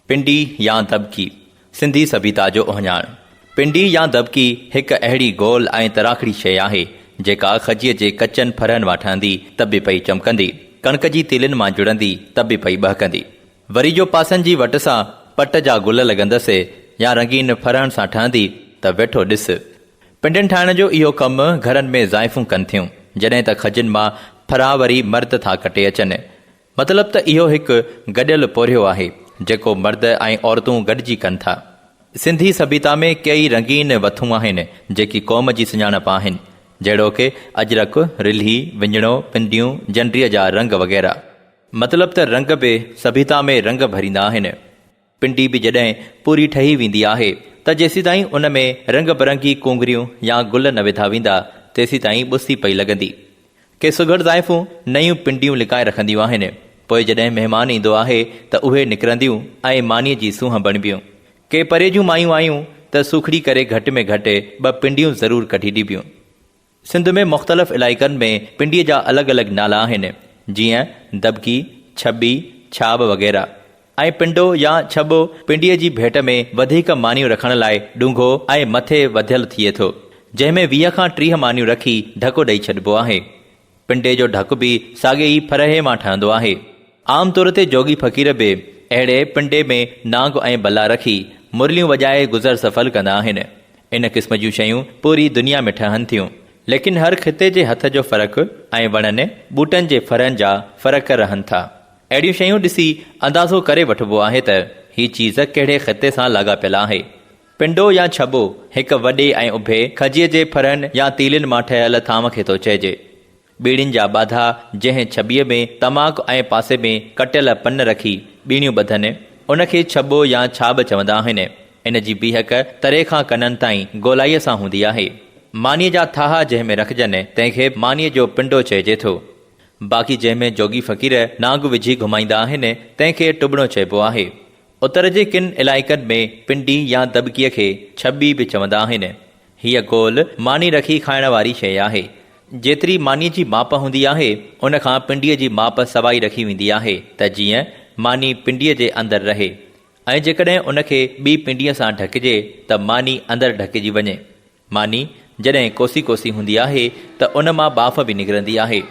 پنڊي يا دٻڪي، سنڌي سڀيتا جو اهڃاڻ. پنڊي يا دٻڪي هڪ اهڙي گول ۽ تراکڙي شيء آهي، جيڪا کجيء جي ڪچن ڦرهن مان ٺهندي ته به پئي چمڪندي، ڪڻڪ جي تيلين مان جڙندي ته به پئي ٻهڪندي. وري جو پاسن جي وٽ سان پٽ جا گل لڳندس يا رنگين ڦرهن سان ٺهندي ته ويٺو ڏس. پنڊين ٺاهڻ جو اهو ڪم گهرن ۾ زائفون ڪن ٿيون، جڏهن ته کجين مان ڦرها وري مرد ٿا ڪٽي اچن. مطلب ته اهو هڪ گڏيل پورهيو آهي، جيڪو مرد ۽ عورتون گڏجي ڪن ٿا. سنڌي سڀيتا ۾ ڪيئي رنگين وٿون آهن، جيڪي قوم جي سڃاڻپ آهن، جهڙوڪ، اجرڪ، رلهي، وڃڻو، پنڊيون، جنڊيء جا رنگ وغيره. مطلب ته رنگ به سڀيتا ۾ رنگ ڀريندا آهن. پنڊي به جڏهن پوري ٺهي ويندي آهي ته جيسيتائين ان ۾ رنگ برنگي ڪونگريون يا گل نه وڌا ويندا، تيسيتائين ٻسي پئي لڳندي. ڪي سگهڙ زائفون نيون پنڊيون لڪائي رکنديون آهن، پوء جڏهن مهمان ايندو آهي ته اهي نڪرنديون ۽ مانيء جي سونهن بڻبيون. ڪي پري جون مايون آيون ته سوکڙي ڪري گهٽ ۾ گهٽ ٻه پنڊيون ضرور ڪڍي ڏبيون. سنڌ ۾ مختلف علائقن ۾ پنڊيء جا الڳ الڳ نالا آهن، جيئن، دٻڪي، ڇٻي، ڇاٻ وغيره. ۽ پنڊو يا ڇٻو پنڊيء جي ڀيٽ ۾ وڌيڪ مانيون رکڻ لاء ڏونگهو ۽ مٿي وڌيل ٿئي ٿو، جنهن ۾ 20 کان 30 مانيون رکي ڍڪ ڏئي ڇڏبو آهي. پنڊي جو ڍڪ به ساڳئي ئي ڦرهي مان ٺهندو آهي. عام طور تي جوڳي فقير به اهڙي پنڊي ۾ نانگ ۽ بلا رکي مرليون وڄائي گذر سفر ڪندا آهن. ان قسم جون شيون پوري دنيا ۾ ٺهن ٿيون. ليڪن هر خطي جي هٿ جو فرق ۽ وڻن ٻوٽن جي ڦرن جا فرق رهن ٿا. اهڙيون شيون ڏسي اندازو ڪري وٺبو آهي ته هي چيز ڪهڙي خطي سان لاڳاپيل آهي. پنڊو يا ڇٻو هڪ وڏي ۽ اڀي کجيء جي ڦرن يا تيلين مان ٺهيل ٿانو کي ٿو چئجي. ٻيڙين جا ٻاڌا جنهن ڇٻيء ۾ تماڪ ۽ پاسي ۾ ڪٽيل پن رکي ٻيڙيون ٻڌن، ان کي ڇٻو يا ڇاٻ چوندا آهن. ان جي بيهڪ تري کان ڪنن تائين گولائيء سان هوندي آهي. مانيء جا ٿاها جنهن ۾ رکجن، تنهن کي مانيء جو پنڊو چئجي ٿو. باقي جنهن ۾ جوڳي فقير نانگ وجهي گهمائيندا آهن، تنهن کي ٽٻڻو چئبو آهي. اتر جي ڪن علائقن ۾ پنڊي يا دٻڪيء کي ڇٻي به چوندا آهن. هيء گول ماني رکي کائڻ واري شيء آهي. جيتري مانيء جي ماپ هوندي آهي، ان کان پنڊيء جي ماپ سوائي رکي ويندي آهي ته جيئن ماني پنڊيء جي اندر رهي ۽ جيڪڏهن ان کي ٻي پنڊيء سان ڍڪجي ته ماني اندر ڍڪجي وڃي. ماني جڏهن ڪوسي ڪوسي هوندي آهي ته ان مان ٻاڦ به نڪرندي آهي.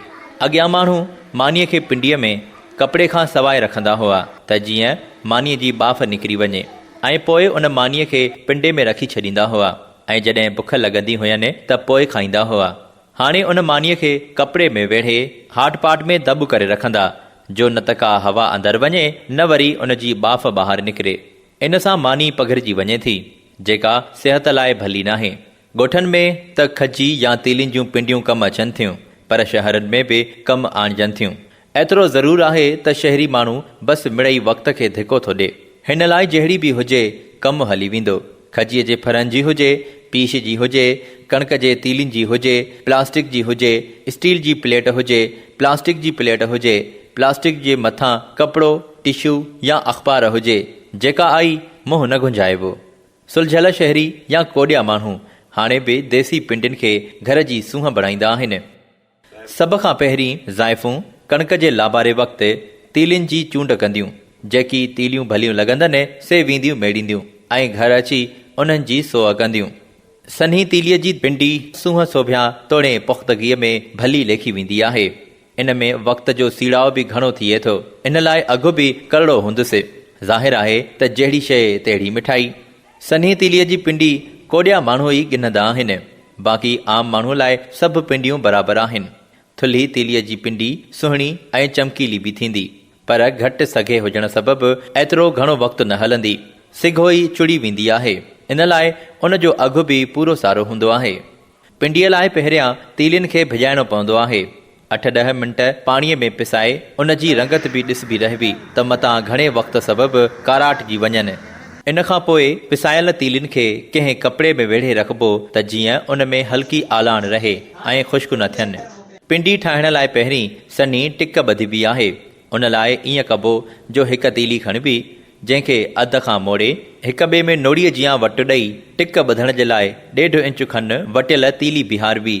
اڳيان ماڻهو مانيء کي پنڊيء ۾ ڪپڙي کان سواء رکندا هئا ته جيئن مانيء جي ٻاڦ نڪري وڃي ۽ پوء ان مانيء کي پنڊي ۾ رکي ڇڏيندا هئا ۽ جڏهن بک لڳندي هين ته پوء کائيندا هئا. هاڻي ان مانيء کي ڪپڙي ۾ ويڙهي هاٽ پاٽ ۾ دٻ ڪري رکندا جو نه ته ڪا هوا اندر وڃي نه وري ان جي ٻاڦ ٻاهر نڪري. ان سان ماني پگهرجي وڃي ٿي، جيڪا صحت لاء ڀلي ناهي. ڳوٺن ۾ ته کجي يا تيلين جون پنڊيون ڪم اچن ٿيون، پر شهرن ۾ به ڪم آڻجن ٿيون. ايترو ضرور آهي ته شهري ماڻهو بس مڙئي وقت کي ڌڪو ٿو ڏي. هن لاء جهڙي به هجي، ڪم هلي ويندو. کجيء جي ڦرن جي هجي، پيش جي هجي، ڪڻڪ جي تيلين جي هجي، پلاسٽڪ جي هجي، اسٽيل جي پليٽ هجي، پلاسٽڪ جي پليٽ هجي، پلاسٽڪ جي مٿان ڪپڙو، ٽشو يا اخبار هجي، جيڪا آئي منهن نه گهنجائبو. سلجهيل شهري يا ڪوڏيا ماڻهو هاڻي به ديسي پنڊين کي گهر جي سونهن بڻائيندا آهن. سڀ کان پهرين زائفون ڪڻڪ جي لاباري وقت تيلين جي چونڊ ڪنديون، جيڪي تيليون ڀليون لڳندن سي وينديون ميڙينديون ۽ گهر اچي انهن جي سوء ڪنديون. سنهي تيليء جي پنڊي سونهن سوڀيا توڻي پختگيء ۾ ڀلي ليکي ويندي آهي. ان ۾ وقت جو سيڙاء به گهڻو ٿئي ٿو. ان لاء اگهه به ڪرڙو هوندس. ظاهر آهي ته جهڙي شيء تهڙي مٺائي. سنهي تيليء جي پنڊي ڪوڏيا ماڻهو ئي ڳنهندا آهن. باقي عام ماڻهوء لاء سڀ پنڊيون برابر آهن. ٿلهي تيليء جي پنڊي سهڻي ۽ چمڪيلي به ٿيندي. پر گهٽ سگهي هجڻ سبب ايترو گهڻو وقت نه هلندي. سگهو ئي چڙي ويندي آهي. ان لاء ان جو اگهه به پورو سارو هوندو آهي. پنڊيء لاء پهريان تيلين کي ڀڄائڻو پوندو آهي. اٺ ڏهه منٽ پاڻيء ۾ پسائي ان جي رنگت به ڏسبي رهبي ته متان گهڻي وقت سبب ڪاراٽجي وڃن. ان کان پوء پسايل تيلين کي ڪنهن ڪپڙي ۾ ويڙهي رکبو ته جيئن ان ۾ هلڪي آلاڻ رهي ۽ خشڪ نه ٿين. پنڊي ٺاهڻ لاء پهرين سنهي ٽڪ ٻڌبي آهي. ان لاء ائين ڪبو جو هڪ تيلي کڻبي، جنهن کي اڌ کان موڙي، هڪ ٻئي ۾ نوڙيء جيان وٽ ڏئي، ٽڪ ٻڌڻ جي لاء ڏيڍ انچ کن وٽيل تيلي بيهاربي.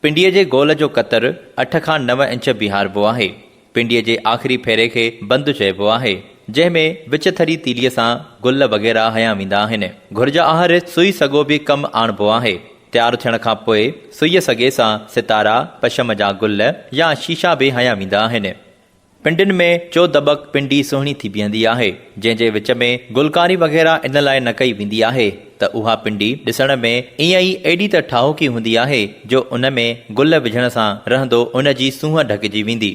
پنڊيء جي گول جو قطر اٺ کان نو انچ بيهاربو آهي. پنڊيء جي آخري ڦيري کي بند چئبو آهي، جنهن ۾ وچٿري تيليء سان گل وغيره هنيا ويندا آهن. گهرج آهر سوئي سڳو به ڪم آڻبو آهي. تيار ٿيڻ کان پوء سوئيء سڳي سان ستارا، پشم جا گل يا شيشا به هنيا ويندا آهن. پنڊين ۾ چودٻڪ پنڊي سهڻي ٿي بيهندي آهي، جنهن جي وچ ۾ گلڪاري وغيره ان لاء نه ڪئي ويندي آهي ته اها پنڊي ڏسڻ ۾ ائين ئي ايڏي ته ٺاهوڪي هوندي آهي جو ان ۾ گل وجهڻ سان رهندو ان جي سونهن ڍڪجي ويندي.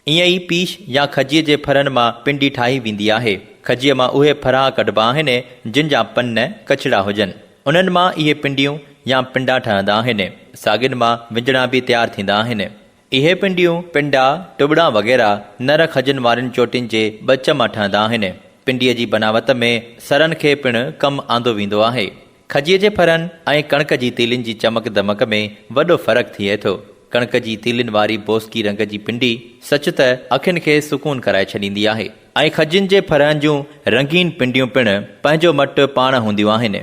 ائين ئي پيش يا کجيء جي ڦرن مان پنڊي ٺاهي ويندي آهي. کجيء مان اهي ڦرها ڪڍبا آهن، جن جا پن ڪچڙا هجن. انهن مان اهي پنڊيون يا پنڊا ٺهندا آهن. ساڳين مان وڃڻا به تيار ٿيندا آهن. اهي پنڊيون، پنڊا، ٽٻڙا وغيره نر کجين وارين چوٽين جي ٻچ مان ٺهندا آهن. پنڊيء جي بناوت ۾ سرن کي پڻ ڪم آندو ويندو آهي. کجيء جي ڦرن ۽ ڪڻڪ جي تيلين جي چمڪ دمڪ ۾ وڏو فرق ٿئي ٿو. ڪڻڪ جي تيلين واري بوسڪي رنگ جي پنڊي سچ ته اکين کي سڪون ڪرائي ڇڏيندي آهي ۽ کجين جي ڦرهن جون رنگين پنڊيون پڻ پنهنجو مٽ پاڻ هونديون آهن.